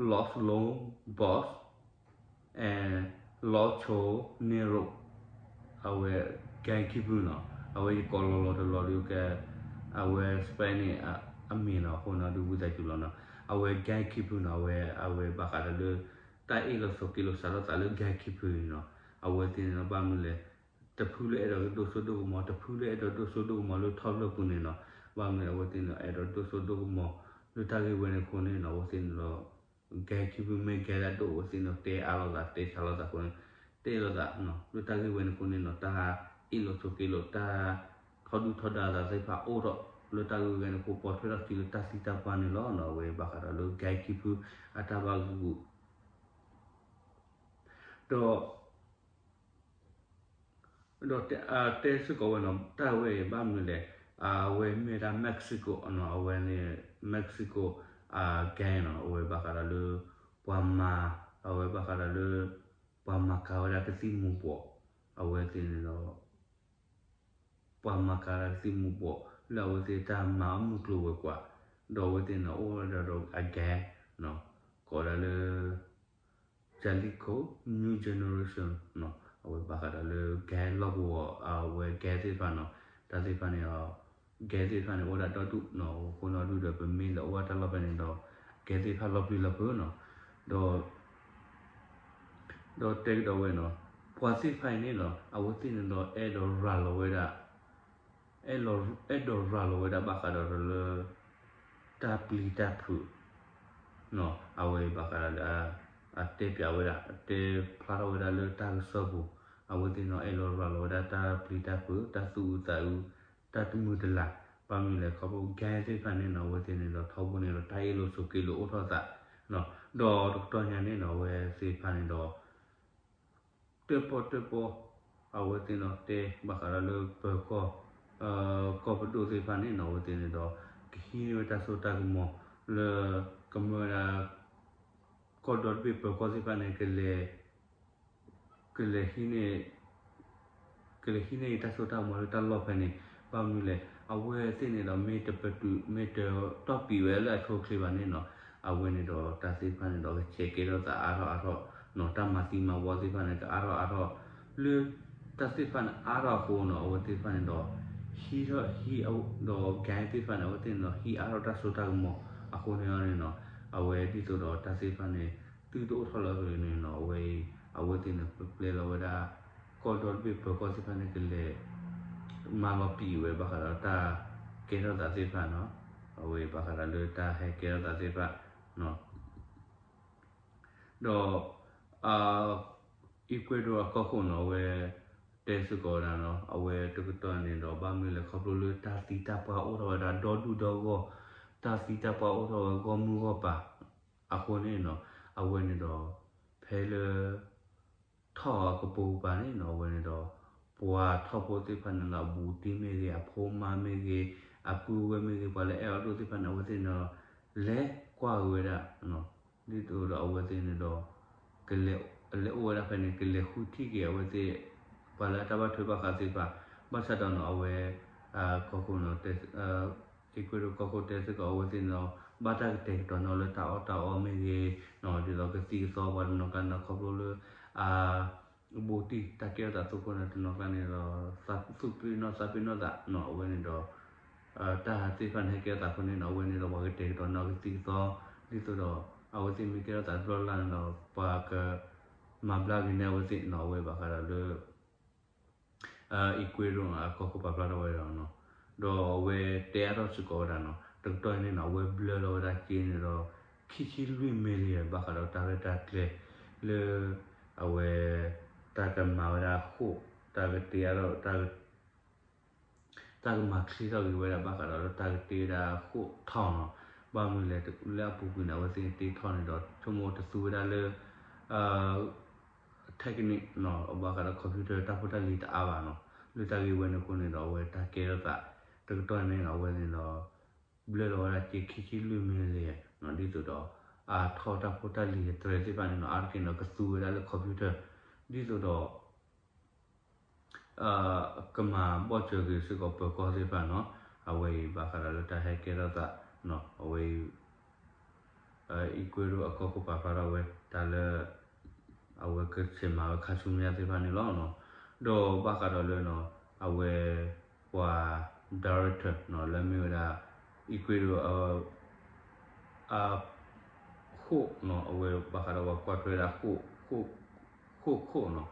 Los Lobos and Los Choneros, အဝဲ ဂဲၤခံဖုနီၤ, အဝဲယကိးလီၤလီၤတလီၤဒုကဲ, အဝဲ Spanish အမ့ၢ်နီၤ, အဃိနီၤဒုဝံသးစူၤလီၤနီၤ, အဝဲဂဲၤခံဖုနီၤ, အဝဲ အဝဲဘၣ်ဃးဒီးလၢ တၢ်အ့ၣ်လိာ်ဆိးက့လိာ်စးထီၣ်သးလၢဂဲၤခံဖုန့ၣ်နီၤ, အဝဲသ့ၣ်န့ၣ်ဒီးဘၣ်မနုၤလဲၣ် တဖုလၢအဲၣ်ဒိးဒိၣ်စိဒိၣ်ကမီၤ, တဖုလၢအဲၣ်ဒိးဒိၣ်စိဒိၣ်ကမီၤလၢထီဖျၢၣ်ပူၤန့ၣ်နီၤ, ဘၣ်မနုၤအဝဲသ့ၣ်န့ၣ်ဒီး အဲၣ်ဒိးဒိၣ်စိဒိၣ်ကမီၤ လၢတၢ်ဂ့ၢ်ဝဲန့ၣ်အဃိန့ၣ်နီၤ, အဝဲသ့ၣ်န့ၣ်ဒီး ဂဲၤခံဖုမ့ၢ်ဂဲၤဒၣ်ဒိၣ်အဝဲသ့ၣ်န့ၣ်ဒီး တဲအါလိာ်သး တဲဆါလိာ်သးအဃိန့ၣ်, တဲလိာ်သး လၢတၢ်ဂ့ၢ်ဝဲန့ၣ်အဃိန့ၣ်နီၤ, တၢ်အ့ၣ်လိာ်ဆိးက့လိာ် တၢ်ထီဒုၣ်ထီဒါသးသ့ၣ်တဖၣ်အိၣ်ထီၣ်လၢတၢ်ဂ့ၢ်ဝဲန့ၣ်အဃိ ပိာ်ထွဲထီၣ်ခံလၢတၢ်သံတၢ်ပှၢ်န့ၣ်လီၤနီၤ, အဝဲဘၣ်ဃးဒီးလၢဂဲၤခံဖုအတၢ်ဘၣ်ဂုာ် ဒီး ဒီးတဲစ့ၢ်ကီးဝဲနီၤ, တၢ်ဝဲအံၤဘၣ်မနုၤလဲၣ်, အဝဲမ့ၢ်ဒၣ် Mexico နီၤ, အဝဲန့ၣ် Mexico အ gang နီၤ, အဝဲဘၣ်ဃးဒီးလၢ ပှၤမၤ, အဝဲဘၣ်ဃးဒီးလၢ ပှၤမၤကၤဝဲဒၣ်ကသံၣ်မူၤဘှီး, အဝဲသ့ၣ်န့ၣ်ဒီး ပှၤမၤကၤဝဲဒၣ်ကသံၣ်မူၤဘှီး လၢအဝဲသ့ၣ်တၢ်မၤအီၣ်မုၢ်ကျိၤဝဲၤကွာ်, ဒီးအဝဲသ့ၣ်န့ၣ် အိၣ်ဝဲဒၣ်ဒီးအ gang နီၤ, ကိးဒၣ်လၢ Jalisco New Generation နီၤ, အဝဲဘၣ်ဃးဒီးလၢ gang လီၢ်ကဝီၤ အဝဲ gang သ့ၣ်တဖၣ်နီၤ, တၢ်သ့ၣ်တဖၣ်န့ၣ်ဒီး gang သ့ၣ်တဖၣ်န့ၣ် အိၣ်ဝဲဒၣ်ဒီဒူၣ်နီၤ, အဃိနီၤဒုဒီး ပမ့ၢ်လဲၤအိၣ်ဝဲတၢ်လီၢ်ဖဲန့ၣ်ဒီး gang သ့ၣ်တဖၣ်လီၤပျံၤလီၤဖုးနီၤ, ဒီး ဒီးတဲကဒီးဝဲနီၤ, ပှၤသ့ၣ်တဖၣ်အံၤန့ၣ်နီၤ အဝဲသ့ၣ်န့ၣ်ဒီး အဲၣ်ဒိးရၤလီၤဝဲဒၣ် အဲၣ်ဒိးရၤလီၤဝဲဒၣ်ဘၣ်ဃးဒီးလၢ တၢ်ပျံၤတၢ်ဖုး အဝဲဘၣ်ဃးဒီးလၢ အတဲပၠးဝဲဒၣ် အတဲဖျါထီၣ်ဝဲဒၣ်လၢတၢ်ကစီၣ်ပူၤ, အဝဲသ့ၣ်န့ၣ်ဒီး အဲၣ်ဒိးရၤလီၤဝဲဒၣ်တၢ်ပျံၤတၢ်ဖုး တၢ်သူၣ်အုးသးအုး တၢ်တမုာ်တလၤ, ဘၣ်မနုၤလဲၣ် ခီဖျိ gang သ့ၣ်တဖၣ်န့ၣ်နီၤ အဝဲသ့ၣ်န့ၣ်ဒီး ထီဘိန့ၣ်ဒီး တၢ်အ့ၣ်လိာ်ဆိးက့လိာ်အိၣ်ထီၣ်သး ဒီးတကတီၢ်ညါန့ၣ်နီၤ အဝဲသ့ၣ်တဖၣ်န့ၣ်ဒီး တၢၣ်ပီၣ်တၢၣ်ပီၣ် အဝဲသ့ၣ်န့ၣ်ဒီး တဲဘၣ်ဃးဒီးလၢပၢၤကီၢ် ကီၢ်ပဒိၣ်သ့ၣ်တဖၣ်န့ၣ်နီၤ အဝဲသ့ၣ်န့ၣ်ဒီး ကဟံးန့ၢ်ဝဲတၢ်စိတၢ်ကမီၤ လၢ ကမၢဝဲဒၣ် ကီၢ်ဒီတဘ့ၣ်ပၢၤကီၢ်သ့ၣ်တဖၣ်န့ၣ် ကလဲၤ ကလဲၤဟံးန့ၢ် ကလဲၤဟံးန့ၢ်တၢ်စိတၢ်ကမီၤလၢတၢ်လီၢ်ဖဲန့ၣ်, ဘၣ်မနုၤလဲၣ် အဝဲသ့ၣ်န့ၣ်ဒီး မ့ၢ်တပတုာ် မ့ၢ်တတီၢ်ပံာ်ဝဲလၢအဆိအချ့ဘၣ်န့ၣ်နီၤ, အဝဲန့ၣ်ဒီး တၢ်သ့ၣ်တဖၣ်န့ၣ်ဒီး ကဆဲးကဲထီၣ်သးအါထီၣ်အါထီၣ်နီၤ, တၢ်မၤသံမၤဝီသ့ၣ်တဖၣ်န့ၣ် ကအါထီၣ်အါထီၣ် လၢ တၢ်သ့ၣ်တဖၣ်န့ၣ်အါထီၣ်အဃိနီၤ အဝဲသ့ၣ်တဖၣ်န့ၣ်ဒီး ဟံးထီၣ်ဟံး ဒီး gang သ့ၣ်တဖၣ်န့ၣ် အဝဲသ့ၣ်န့ၣ်ဒီး ဟံးအါထီၣ်တၢ်စိတၢ်ကမီၤအဃိန့ၣ်န့ၣ်နီၤ, အဝဲဒ်သိးဒီးတၢ်သ့ၣ်တဖၣ်န့ၣ် သုတအိၣ်ထီၣ်လၢအဂ့ၤန့ၣ်နီၤ, အဝဲအံၤ အဝဲသ့ၣ်န့ၣ် ပျဲလီၤဝဲဒၣ် ကီၢ်ဒီတဘ့ၣ်ပၢၤကီၢ်သ့ၣ်တဖၣ်န့ၣ် ကလဲၤ မၤလီၤပံာ်ဝဲဘၣ်ဃးဒီးတၢ်ကဲထီၣ်သးသ့ၣ်တဖၣ်နီၤ, အဝဲဘၣ်ဃးဒီးလၢတၢ်ဟဲကဲထီၣ်သးသ့ၣ်တဖၣ် ဒီး အ Ecuador အကီၢ်ခိၣ်နီၤ အဝဲ တဲစ့ၢ်ကီးဝဲဒၣ်နီၤ, အဝဲတကတီၢ်န့ၣ်ဒီး ဘၣ်မနုၤလဲၣ် ခီဖျိလၢတၢ်သံတၢ်ပှၢ်အိၣ်ထီၣ်ဝဲဒၣ်ဒီဒူၣ်ဒီဂီၢ်, တၢ်သံတၢ်ပှၢ်အိၣ်ထီၣ်ဝဲဂီၢ်မုၢ်ဂီၢ်ပၤ အဃိန့ၣ်နီၤ, အဝဲန့ၣ်ဒီး ဖဲလၢ ထီၣ်အကပိာ်ကပၤန့ၣ်နီၤ အဝဲန့ၣ်ဒီး ပှၤထီၣ်ဖိသ့ၣ်တဖၣ်န့ၣ်လီၤ အဘူးတံၢ်မ့ၢ်ဂ့ၤ အဖိမါမ့ၢ်ဂ့ၤ အပုၢ်ဝဲၢ်မ့ၢ်ဂ့ၤ ပှၤလၢအဲၣ်အီၤဒိၣ်သ့ၣ်တဖၣ်န့ၣ် အဝဲသ့ၣ်န့ၣ်ဒီး လဲၤကွၢ်က့ၤဝဲဒၣ် ဒ်သိးဒီးအဝဲသ့ၣ်န့ၣ်ဒီး ကလဲၤ လဲၤအိၣ်ဝဲဒၣ်ဖဲန့ၣ် ကလဲၤဃုထံၣ်က့ၤအဝဲသ့ၣ် ပှၤလၢအတၢ်ဘၣ်ထွဲဘၣ်ဃးသ့ၣ်တဖၣ် ဘၣ်ဆၣ်ဒီးနီၤ အဝဲ ကီၢ်ခိၣ်နီၤ Ecuador ကီၢ်ခိၣ်တဲစ့ၢ်ကီးအဝဲသ့ၣ်န့ၣ်ဒီး ဘၣ်တၢ်ကတဲာ်ကတီၤန့ၢ်လၢတၢ်အီၣ်တၢ်အီမ့ၢ်ဂ့ၤ ဒ်သိးကသံၣ်ကသီပှၤတနီၤကျါန့ၣ် ခီဖျိလၢ အ ဘူးတံၢ်တၢ်ကဲထီၣ်သးအသိးအဃိန့ၣ် တနီၤကျါန့ၣ်ဒီး သူၣ်ပ့ၢ်နီၣ်သးပ့ၢ်နီၣ်သးနီၤ အဝဲန့ၣ်ဒီး တၢ်သ့ၣ်တဖၣ်န့ၣ် ဟဲကဲထီၣ်သးအဃိန့ၣ်နီၤ အဝဲန့ၣ်ဒီး ပှၤကတဲာ်ကတီၤန့ၢ်ကသံၣ်ကသီ ဒ်သိးဒီး အဝဲသ့ၣ်မ့ၢ်ကဲထီၣ်သးတဘျီလၢ်လၢ်န့ၣ်ဒီး ပှၤက မၤဘျါက့ၤန့ၢ်အဝဲသ့ၣ်နီၤ အဝဲဘၣ်ဃးဒီးလၢ Ecuador အကီၢ်ခိၣ်ပာ်ဖျါထီၣ်ဝဲဒီးနီၤ ဒီးအဝဲတဲအါထီၣ်စ့ၢ်ကီးဝဲဒၣ်နီၤ တကတီၢ်အံၤန့ၣ်နီၤ အဝဲဘျၢလီၤဝဲဒၣ်က့န့ၣ်ဒီး ခံဆံလွံၢ် million ဘၣ်ဃးဒီးတၢ်ရဲၣ်တၢ်ကျဲၤ လၢ အဝဲ တၢ်ကမၤဝဲဒၣ်ဃိာ် တၢ်ကတ့အါထီၣ် တၢ်ကမၤချ့ထီၣ်က့ၤဝဲဒၣ်ဘၣ်ဃးဒီးလၢတၢ်ကတ့ဝဲဒၣ်ဃိၣ်ထီၣ်နီၤ. ဘၣ်မနုၤလဲၣ် လၢအပူၤကွံာ်န့ၣ် အဝဲသ့ၣ်တ့ထီၣ်န့ၣ်ဒီး ဆိကမိၣ်တသူဝဲဒၣ်လၢ technique နီၤ ဘၣ်ဃးဒီး computer တၢ်ဖိတၢ်လံၤတအါဘၣ်နီၤ. လၢတၢ်ဂ့ၢ်ဝဲန့ၣ်အဃိန့ၣ်ဒီး အဝဲတၢ်ကဲထီၣ်သး တကတီၢ်န့ၣ်နီၤ အဝဲန့ၣ်ဒီး ဘျၢလီၤဝဲဒၣ်က့ၤခံဆံလွံၢ် million နီၤ ဒ်သိးဒီး အထီၣ်တၢ်ဖိတၢ်လံၤအတြဲၤသ့ၣ်တဖၣ်န့ၣ်နီၤ အါတက့ၢ်နီၤ ကသူဝဲဒၣ်လၢ computer ဒ်သိးဒီး ကမၤဘီၣ်စၢၤက့ၤစ့ၢ်ကီးပၢၤကီၢ်သ့ၣ်တဖၣ်နီၤ. အဝဲအံၤဘၣ်ဃးဒီးလၢတၢ်ဟဲကဲထီၣ်သးနီၤ အဝဲအံၤ Ecuador အကီၢ်ခိၣ်ပာ်ဖျါထီၣ်ဝဲ တၢ်လၢ အဝဲကဆဲးမၤဝဲခါဆူညါသ့ၣ်တဖၣ်န့ၣ်လီၤ. ဒီးဘၣ်ဃးဒီးလၢ အဝဲ ပှၤ director နီၤ လၢမ့ၢ်ဝဲဒၣ် Ecuador အ ဃိၣ်နီၤ အဝဲဘၣ်ဃးဒီးပှၤကွၢ်ထွဲဝဲဒၣ် ဃိၣ်ခိၣ်နီၤ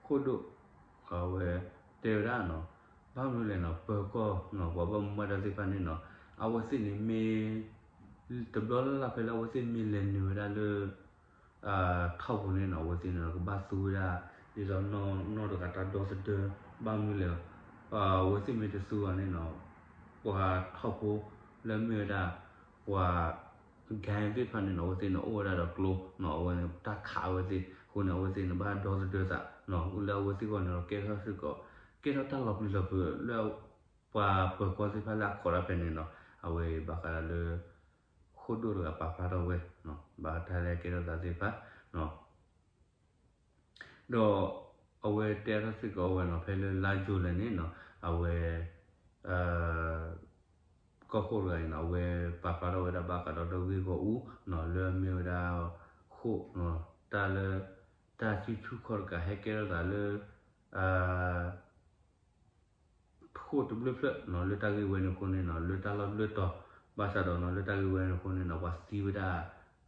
ဃိၣ်ဒိၣ် အဝဲတဲဝဲဒၣ်နီၤ ဘၣ်မနုၤလဲၣ်နီၤ ပၢၤကီၢ်နီၤ ပှၤဘၣ်မူဘၣ်ဒါသ့ၣ်တဖၣ်န့ၣ်နီၤ အဝဲသ့ၣ်န့ၣ်မ့ၢ် တဘျီလၢ်လၢ်ဖဲလၢအဝဲသ့ၣ်မ့ၢ်လဲၤနုာ်ဝဲဒၣ်လၢ ထီၣ်ပူၤန့ၣ်နီၤ အဝဲသ့ၣ်န့ၣ်ဒီးကဘၣ်သူဝဲဒၣ် ဒ်သိးနီၢ်တဂၤတၢ်ဒီသဒၢ ဘၣ်မနုၤလဲၣ် အဝဲသ့ၣ်မ့ၢ်တသူဘၣ်န့ၣ်နီၤ ပှၤထီၣ်ဖိလၢမ့ၢ်ဝဲဒၣ် ပှၤ gang သ့ၣ်တဖၣ်န့ၣ်နီၤ အဝဲသ့ၣ်န့ၣ်အိၣ်ဝဲဒၣ်ဒီးကျိနီၤ အဝဲန့ၣ်တၢ်ခးအဝဲသ့ၣ်အဃိန့ၣ် အဝဲသ့ၣ်န့ၣ်ဘၣ်ဒီသဒၢသးနီၤ လၢအဝဲသ့ၣ်အဂီၢ်န့ၣ်ဒီးကဲထီၣ်စ့ၢ်ကီး ကဲထီၣ်တၢ်လီၤပျံၤလီၤဖုးလၢ ပှၤပၢၤကီၢ်သ့ၣ်တဖၣ်လၢအခိးတၢ်ဖဲန့ၣ်နီၤ အဝဲဘၣ်ဃးဒီးလၢ ဃိၣ်ဒိၣ်တဂၤပာ်ဖျါထီၣ်ဝဲ ဘၣ်တၢ်လၢကဲထီၣ်သးသ့ၣ်တဖၣ် ဒီးအဝဲတဲထီၣ်စ့ၢ်ကီးဝဲနီၤ ဖဲလၢလါယူၤလံန့ၣ်နီၤ အဝဲ ကီၢ်ခိၣ်တဂၤအံၤနီၤ အဝဲပာ်ဖျါထီၣ်ဝဲဒၣ်ဘၣ်ဃးဒီးလၢဂ့ၢ်ဂီၢ်အူနီၤ လၢအမ့ၢ်ဝဲဒၣ် ဃိၣ်နီၤ တၢ်လၢ တၢ်စုဆူၣ်ခီၣ်တကးဟဲကဲထီၣ်သးလၢ ဃိၣ်တဘျုးဖျၢၣ်နီၤ လၢတၢ်ဂ့ၢ်ဝဲန့ၣ်အဃိန့ၣ်နီၤ လၢတၢ်လီၢ်တဘျုးတီၤ ဘၣ်ဆၣ်ဒီးနီၤ လၢတၢ်ဂ့ၢ်ဝဲန့ၣ်အဃိန့ၣ်နီၤ ပှၤသံဝဲဒၣ်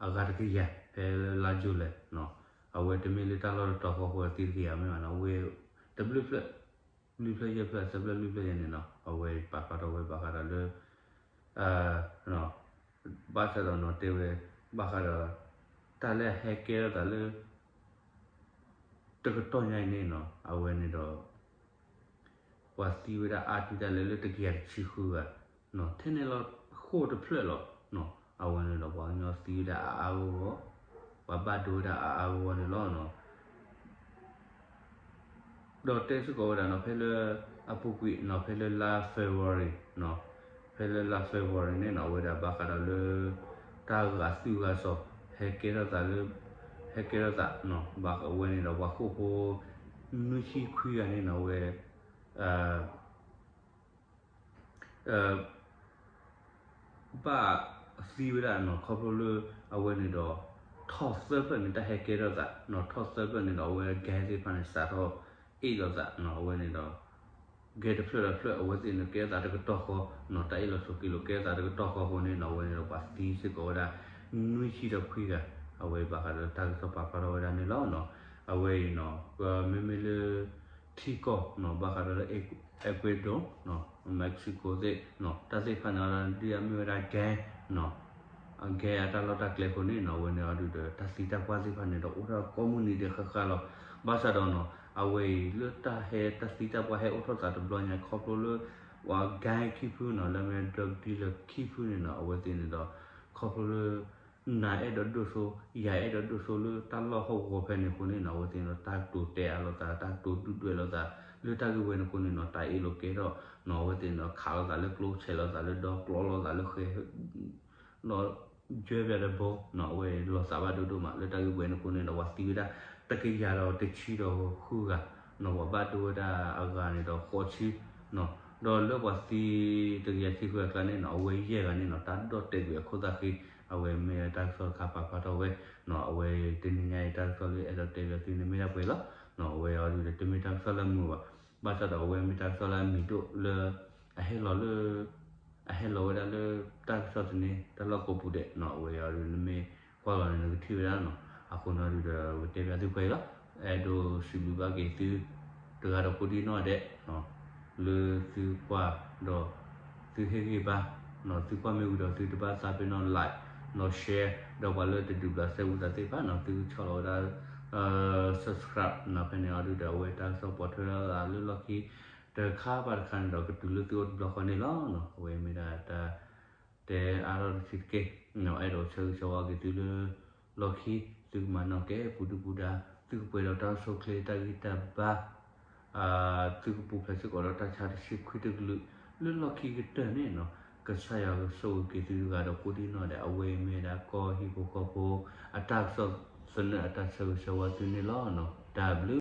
အဂၤတကယၤ ဖဲလါယူၤလံနီၤ အဝဲတမ့ၢ်လၢတၢ်လီၢ်တတီၤဃီဃီသံတကယၤမ့ၢ်ဘၣ်နီၤ အဝဲ တဘျုးဖျၢၣ် လွံၢ်ဖျၢၣ်ယဲၢ်ဖျၢၣ်သၢဖျၢၣ်လွံၢ်ဖျၢၣ်ယဲၢ်န့ၣ်နီၤ အဝဲပာ်ဖျါထီၣ်ဝဲဘၣ်ဃးဒီးလၢ ဘၣ်ဆၣ်ဒီးနီၤ တဲဝဲ ဘၣ်ဃးဒီး တၢ်လၢအဟဲကဲထီၣ်သးလၢ တကတီၢ်ညါအံၤန့ၣ်နီၤ အဝဲန့ၣ်ဒီး ပှၤသံဝဲဒၣ်အါတုၤဒၣ်လဲာ်လၢတကယၤတဆံဃုဂၤ ထဲန့ၣ်လီၤ ဃိၣ်တဖျၢၣ်လီၤ. အဝဲန့ၣ်ဒီး ပှၤကညီသံဝဲဒၣ်အါအါဂီၢ်ဂီၢ် ပှၤဘၣ်ဒိဝဲဒၣ်အါအါဂီၢ်ဂီၢ်န့ၣ်လီၤ. ဒီးတဲစ့ၢ်ကီးဝဲဒၣ်နီၤ ဖဲလၢအပူၤကွံာ်နီၤ ဖဲလၢလါ February နီၤ ဖဲလၢလါ February န့ၣ်နီၤ အဝဲဒၣ်ဘၣ်ဃးဒီးလၢ တၢ်ဂာ်သူၣ်ဂာ်စီၤ ဟဲကဲထီၣ်သးလၢ ဟဲကဲထီၣ်သးနီၤ ဘၣ်အဝဲန့ၣ်ဒီးပှၤဃိၣ်ဖိ နွံဆံခွံဂၤန့ၣ်နီၤ အဝဲ ဘၣ်သံဝဲဒၣ်နီၤ ခီဖျိလၢ အဝဲန့ၣ်ဒီး ထီၣ်သၢဖျၢၣ်န့ၣ် တၢ်ဟဲကဲထီၣ်သးနီၤ ထီၣ်သၢဖျၢၣ်န့ၣ်ဒီး အဝဲ gang သ့ၣ်တဖၣ်န့ၣ် စးထီၣ်အ့ၣ်လိာ်သးနီၤ အဝဲန့ၣ်ဒီး gang တဖျၢၣ်ဒီးတဖျၢၣ် အဝဲသ့ၣ်န့ၣ် ကဲထီၣ်သးတကတီၢ်ဃီနီၤ တၢ်အ့ၣ်လိာ်ဆိးက့လိာ် ကဲထီၣ်သးတကတီၢ်ဃီအဃိန့ၣ်နီၤ အဝဲန့ၣ်ဒီး ပှၤသံစ့ၢ်ကီးဝဲဒၣ် နွံဆံဒီးခွံဂၤ အဝဲဘၣ်ဃးဒီးတၢ်ကစီၣ်ပာ်ဖျါထီၣ်ဝဲဒၣ်န့ၣ်လီၤ. အဝဲအံၤနီၤ မ့မ့ၢ်လၢ ထံကီၢ်နီၤ ဘၣ်ဃးဒီးလၢ Ecuador နီၤ Mexico သ့ၣ်နီၤ တၢ်သ့ၣ်တဖၣ်န့ၣ် ဒ်အမ့ၢ်ဝဲဒၣ် gang နီၤ gang အတၢ်လီၢ်တၢ်ကျဲအဃိန့ၣ်နီၤ အဝဲန့ၣ်အဒုးဒီး တၢ်သံတၢ်ပှၢ်သ့ၣ်တဖၣ်န့ၣ်ဒီး အိၣ်ထီၣ်ကိးမုၢ်နံၤဒဲးဃၣ်ဃၣ်လီၤ. ဘၣ်ဆၣ်ဒီးနီၤ အဝဲအံၤလၢတၢ်ဟဲတၢ်သံတၢ်ပှၢ်ဟဲအိၣ်ထီၣ်သးတဘျီညါ ခီဖျိလၢ ပှၤ gang ခံဖုနီၤ လၢအမ့ၢ် drug dealer ခံဖုန့ၣ်နီၤ အဝဲသ့ၣ်န့ၣ်ဒီး ခီဖျိလၢ နၤအဲၣ်ဒိးဒိၣ်စိ ယၤအဲၣ်ဒိးဒိၣ်စိလၢတၢ်လီၢ်ဟီၣ်ကဝီၤဖဲန့ၣ်အဃိန့ၣ်နီၤ အဝဲသ့ၣ်န့ၣ်ဒီး တၢ်ကတိၤတဲအါလိာ်သး တၢ်ကတိၤဒုၣ်ဒွဲၣ်လိာ်သး လၢတၢ်ဂ့ၢ်ဝဲန့ၣ်အဃိန့ၣ်နီၤ တၢ်အ့ၣ်လိာ်ကဲထီၣ်နီၤ အဝဲသ့ၣ်န့ၣ်ဒီး ခးလိာ်သးလၢကျိ ဆဲးလိာ်သးလၢဒီ ကျီလိာ်သးလၢဃဲ ဒီး ယွဲပၠးတဘီနီၤ အဝဲလိာ်သးဘၣ်ဒိၣ်ဒိၣ်မး လၢတၢ်ဂ့ၢ်ဝဲန့ၣ်အဃိန့ၣ်ဒီး ပှၤသံဝဲဒၣ် တကယၤဒီးတဆံဒီးဃုဂၤနီၤ ပှၤဘၣ်ဒိဝဲဒၣ်အဂၤန့ၣ်ဒီးဃိးဆံနီၤ ဒီးလၢပှၤသံတကယၤတဆံဃုဂၤအကျါန့ၣ်နီၤ အဝဲယဲၢ်ဂၤန့ၣ်နီၤ တၢ်ဒီၣ်တဲာ်ကွံာ်အခိၣ်သၣ်ဃံ အဝဲမ့ၢ်တၢ်ကစီၣ်တခါပာ်ဖျါထီၣ်ဝဲနီၤ အဝဲတနံၤညါအံၤတၢ်ကစီၣ်လၢအဲၣ်ဒိးတဲဘၣ်သုန့ၣ်မ့ၢ်ဒၣ်ပှဲၤလီၤနီၤ အဝဲအံၤဒီးတမ့ၢ်တၢ်ကစီၣ်လၢအမုာ်ဘၣ် ဘၣ်ဆၣ်ဒီးအဝဲမ့ၢ်တၢ်ကစီၣ်လၢအမံၤဒိၣ်လၢ အဟဲလီၤလၢ အဟဲလီၤဝဲဒၣ်လၢ တၢ်ကစီၣ်သန့ တၢ်လီၢ်ကိးပူၤဒဲးနီၤ အဝဲအံၤဒီးနမ့ၢ်ကွၢ်လီၤန့ၣ် နကထံၣ်ဝဲဒၣ်နီၤ အဃိန့ၣ်ဒီး ပကတဲဘၣ်သုပှဲၤလီၤ အဲၣ်ဒိးစံးဘျုးဘၣ်က့ၤသု တဂၤဒီးကိးဒံနီၢ်ဒဲး လၢသုကွၢ်ဒီး သုဟ့ၣ်ဂံၢ်ဘါ သုကွၢ်မ့ၢ်ဝံၤဒီးသုတဘၣ်သးပ့ၤနီၣ် like နီၤ share ဒီးပှၤလၢတဒုးဘျးစဲဘူးသးသ့ၣ်တဖၣ်နီၤ သုကဆီၣ်လီၤဝဲဒၣ် subscribe နီၤ ဖဲန့ၣ်အီၤဒုဒီး အဝဲတၢ်ကစီၣ်ပိာ်ထွဲလီၤသးလၢလီၢ်ခံ တခါဘၣ်တခါန့ၣ်ဒီး ကတုၤလၢသုအိၣ်တဘျီဃီန့ၣ်လီၤနီၤ. အဝဲမ့ၢ်ဒၣ်တၢ် တဲအါထီၣ်တဆံးတက့ၢ်. အဲၣ်ဒိးဆၢဂ့ၤဆၢဝါက့ၤသုလၢ လီၢ်ခံ သုကမၤနီၣ်ကဲပူၤဒုၣ်ပူၤဒါ, သုကပှဲၤဒီးတၢ်အိၣ်ဆူၣ်အိၣ်ချ့ တၢ်ဂံၢ်တၢ်ဘါ, သုကပူၤဖျဲးစ့ၢ်ကီးဒီးတၢ်ဆါတဆံခွံတကလုာ် လၢလီၢ်ခံကတၢၢ်န့ၣ်နီၤ. ကစၢ်ယွၤကဆိၣ်ဂ့ၤက့ၤသုတဂၤဒီးကိးဒံနီၢ်ဒဲး အဝဲမ့ၢ်ဒၣ်ကီၢ်ဟံၣ်ဖိဃီဖိ အတၢ်ကစီၣ်သနၢၣ်အတၢ်ဆၢဂ့ၤဆၢဝါသုန့ၣ်လီၤနီၤ. တၢ်ဘျုး